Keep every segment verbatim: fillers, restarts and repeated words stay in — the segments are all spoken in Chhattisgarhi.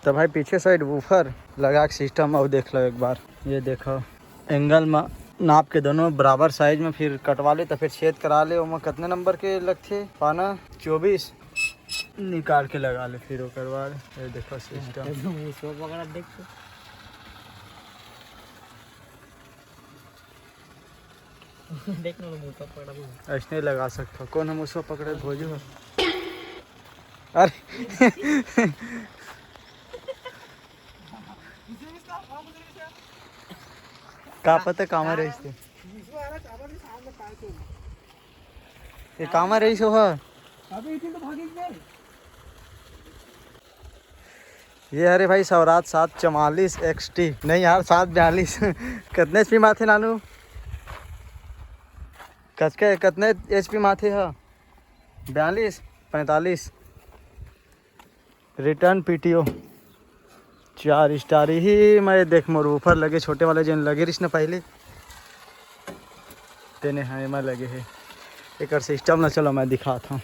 तो भाई पीछे साइड वूफर लगा के सिस्टम, और देख लो एक बार, ये देखो एंगल में नाप के दोनों बराबर साइज में, फिर कटवा ले तो फिर छेद करा ले। ओमा कितने नंबर के लगथे पाना? चौबीस। निकाल के लगा ले फिर ओकर बाद। ये देखो सिस्टम। मुसवा पकड़ा देख तो। देख ना, मुसवा पकड़ा भी। ऐसने लगा सकता। कौन हम उसको पकड़े? भोजू है। अरे का पता कामा रहिस ते। ये कामा रहिस हो हा? अबे इतनी तो भागेगी नहीं। ये हरे भाई स्वराज सात चवालीस एक्सटी, नहीं यार, सात बयालीस। कितने एचपी माथे नानू? कचके कितने एचपी माथे है? बयालीस, पैंतालीस। रिटर्न पीटीओ चार स्टार ही। मैं देख, मोर ऊपर लगे छोटे वाले जेन लगे रिस न पहले, तेने हाँ एमा लगे है। एकर सिस्टम ना, चलो मैं दिखात हूँ।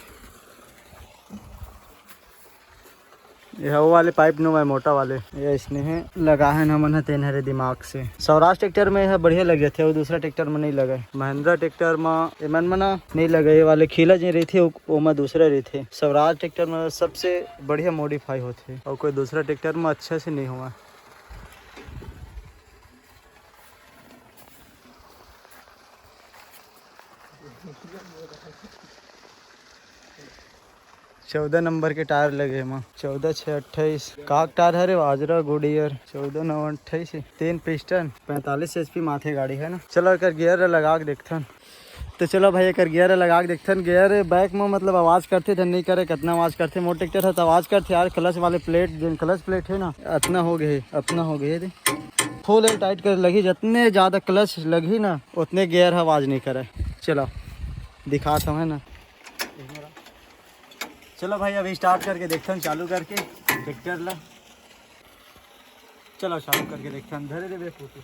ये वो वाले पाइप नो है, मोटा वाले, ये इसने है लगा है ना मन है, तेन हरे दिमाग से। स्वराज ट्रैक्टर में यह बढ़िया लगे थे, वो दूसरा ट्रैक्टर में नहीं लगे। महिंद्रा ट्रैक्टर में एमन मना नहीं लगे, ये वाले खीला जे रही थे, वो में दूसरा रही थे। स्वराज ट्रैक्टर में सबसे बढ़िया मॉडिफाई होते, और कोई दूसरा ट्रैक्टर में अच्छा से नहीं हुआ। चौदह नंबर के टायर लगे एमा, चौदह छः अट्ठाईस। का टायर हरे? वाजरा गुडियर, चौदह नौ अट्ठाईस। तीन पिस्टन, पैंतालीस एचपी माथे गाड़ी है ना। चलो एकर गियर लगा के देखथन। तो चलो भाई एकर गियर लगा के देखथन। गियर बैक में मतलब आवाज़ करथे, धन नहीं करे, कितना आवाज़ करथे। मोर ट्रैक्टर है तो आवाज़ करथे यार। क्लच वाले प्लेट, जो क्लच प्लेट है ना, अतना हो गए, अतना हो गए दे। फुल टाइट कर लगी, जितने ज़्यादा क्लच लगी ना उतने गियर आवाज़ नहीं करे। चलो दिखात हूँ है ना। चलो भाई अभी स्टार्ट करके देखथन, चालू करके ट्रैक्टर ला। चलो चालू करके देखथन, धरे दे बे फोटो।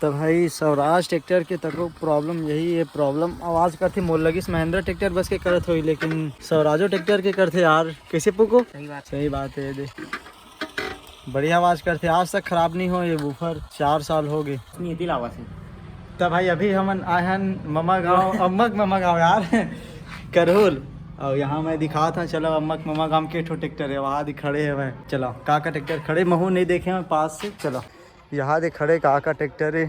तो भाई स्वराज ट्रैक्टर के तको प्रॉब्लम यही है, प्रॉब्लम आवाज़ करथे। मोर लगिस महिंद्रा ट्रैक्टर बस के करत होई, लेकिन स्वराजो ट्रैक्टर के करथे यार। कैसे पुको? सही बात। सही बात है, दे बढ़िया आवाज़ करथे, आज तक खराब नहीं हो ये वूफर, चार साल हो गए। नहीं, दिल आवाज़ है। तब भाई अभी हमन आए हन ममा गाँव, अम्मक ममा गाँव यार, करहुल। और यहाँ मैं दिखात हूँ, चलो अम्मक ममा गाँव के ठो ट्रैक्टर है, वहाँ दिख खड़े हैं। मैं चलो का का ट्रैक्टर खड़े, महू नहीं देखे मैं पास से। चलो यहाँ दे खड़े का का ट्रैक्टर है,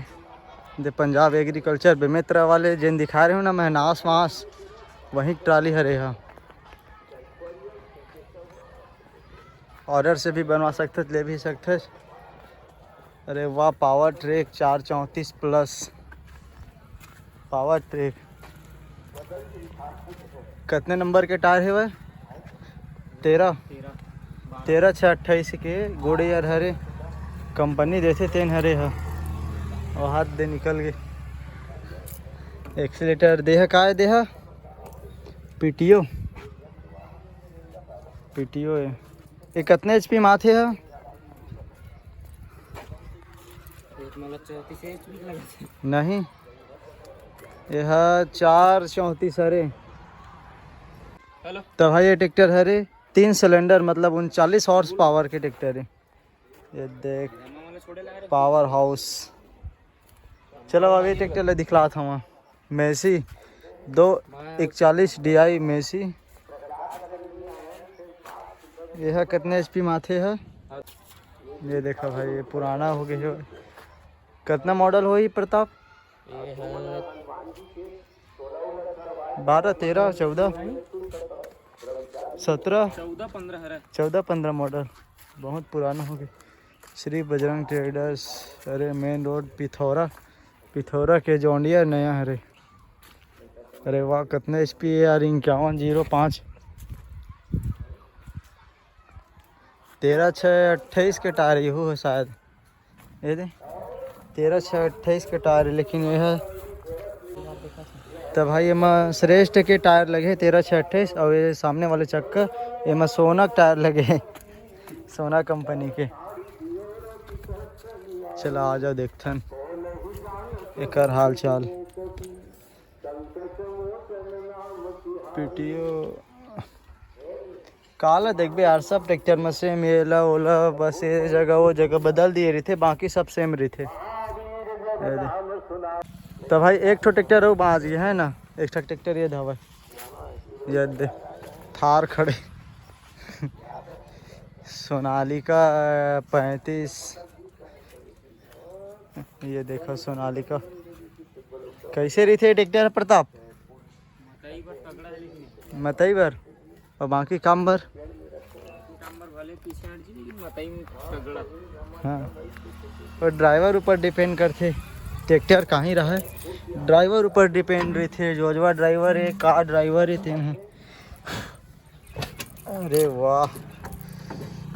दे पंजाब एग्रीकल्चर बेमेतरा वाले जेन दिखा रहे हो ना मैं नास वास, वहीं ट्राली हरे हा। ऑर्डर से भी बनवा सकते, ले भी सकते। अरे वाह, पावर ट्रैक चार चौंतीस प्लस पावर ट्रैक। कितने नंबर के टायर है वह? तेरह। तेरह छः अट्ठाईस के गोड़े यार हरे, कंपनी देथे तेन हरे ह। और हाथ दे निकल गए। एक्सीलेटर देह का है देह? पीटीओ, पीटीओ है। ये कितने एचपी माथे है? एक मतलब चौंतीस एचपी लगा। नहीं, यह चार चौंतीस हरे। हेलो। तो भाई ये ट्रैक्टर हरे तीन सिलेंडर, मतलब उनचालीस हॉर्स पावर के ट्रैक्टर है। ये देख, पावर हाउस। चलो अभी ट्रैक्टर ले दिखलात हूँ। मैसी दो इकतालीस डीआई मैसी। ये ह कितने एचपी माथे है? ये देखा भाई, ये पुराना हो गया। कितना मॉडल होही प्रताप? बारह, तेरह, चौदह, सत्रह, चौदह पंद्रह हरे। चौदह पंद्रह मॉडल, बहुत पुराना हो गया। श्री बजरंग ट्रेडर्स, अरे मेन रोड पिथौरा, पिथौरा के जॉन्डियर नया हरे। अरे वाह, कितने एचपी है यार, इक्यावन जीरो पाँच। तेरह छः अट्ठाईस के टायर यहू है शायद। ये दे, तेरह छः अट्ठाईस के टायर है, लेकिन ये है। तब भाई, एमा श्रेष्ठ के टायर लगे हे, तेरह छः अट्ठाईस, और ये सामने वाले चक्का, एमा सोना के टायर लगे हे, सोना कंपनी के। चला, आ जाओ, देखथन एकर हाल चाल। पीटीओ काला देखबे यार, सब ट्रैक्टर में सेम, ये ला, वो ला, बस ये जगह, वो जगह बदल दिए रहिथे, बाकी सब सेम रहिथे। ये दे। तो भाई, एक ठो ट्रैक्टर अउ बाँच गया है ना, एक ठो ट्रैक्टर ये धावा, ये दे, थार खड़े। सोनालिका पैंतीस, ये देखो सोनालिका। कैसे रहिथे ट्रैक्टर प्रताप? मतई बर, और बाकी काम बर। हाँ, और ड्राइवर ऊपर डिपेंड करथे, ट्रैक्टर कहीं रहे, ड्राइवर ऊपर डिपेंड रहिथे। जोजवा ड्राइवर है, का ड्राइवर है, तेन है। अरे वाह,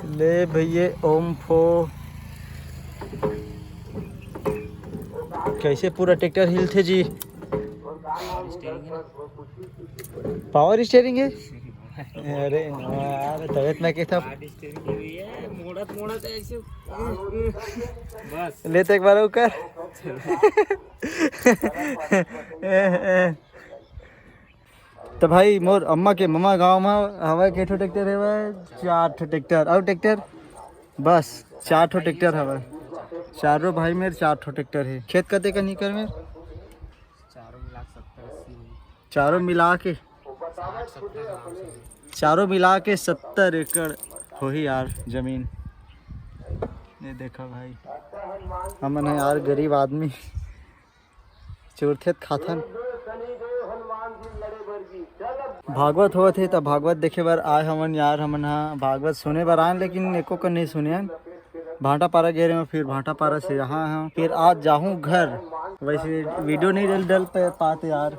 ले भैया, ओम फो। कैसे पूरा ट्रैक्टर हिलथे जी? पावर स्टीयरिंग है। अरे यार, तबीयत में कैसा? मोड़त मोड़त ऐसे। बस। ले तो एक बार ऊपर। तो भाई, मोर अम्मा के ममा गांव में हवा के ठो ट्रैक्टर हवय, चार ठो ट्रैक्टर, अउ ट्रैक्टर, बस चार ठो ट्रैक्टर हवय। चारों भाई मेर चार ठो ट्रैक्टर है। खेत कते कन एकड़ मेर? चारों मिला के, चारों मिला के सत्तर एकड़ होही यार जमीन। ये देखा भाई, हमन है यार गरीब आदमी, चुरथे त खाथन। भागवत होवत हे, त भागवत देखे बर आए हमन यार। हमन हा भागवत सुने बर आए, लेकिन एको कन नहीं सुने हन। भाटापारा गे रहे, फिर भाटापारा से यहाँ आए हन, फिर आज जाहूँ घर। वैसे वीडियो नहीं डल, डल पे पाते यार,